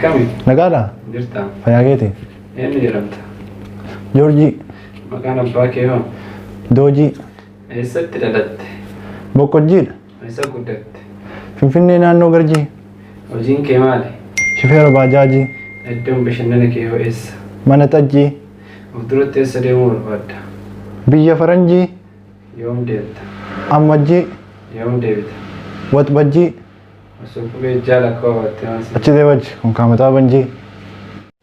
Akkami? Nagaadha? Jirta? Fayyaa keeti? Eenyu jedhamta? Joorjii. Maqaan abbaa kee hoo? Doojii. Eessatti dhalatte? Boqqojjiidha. Eessa guddatte? Finfinnee naannoo Garjii. Hojiin kee maali? Shifeera baajaajii. Iddoon bashannana kee hoo eessa? Mana xajjii. Of duratti eessa deemuu barbaadda? Biyya faranjii. Yoom deemta? Ammajjii. Yoom deebita? Waxbajjii. Osoo qubee ijaa lakkaa'atte maal si? Achi deebaji kun kaamataa banjii.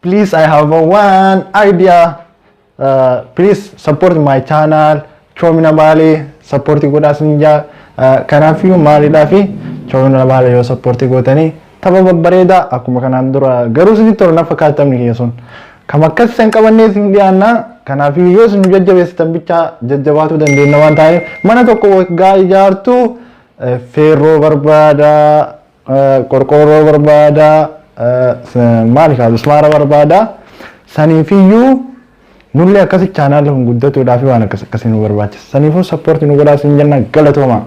Please, I have a one idea. Please support my channel. Choomina Baalee support godhaa sin jaa. Kanaafiyyuu maalidhaa fi Choomina Baalee yoo support gootanii tapha babbareedaa akkuma kanaan dura garuu isinitti tola na fakkaata taphni kiyya sun. Kam akkas isin qabannee isin dhiyaanna. Kanaafiyyuu yoo isin nu jajjabeessitan bichaa jajjabaatuu dandeenya waan ta'eef mana tokko waggaa ijaartu feerroo barbaada, qorqoorroo barbaada, maali kaa mismaara barbaada. Saniifiyyuu nullee akkasi chaanaala kun guddatuudhaaf waan akkas akkasii nu barbaachisa. Saniifuu support nu godhaa isin jenna, galatooma.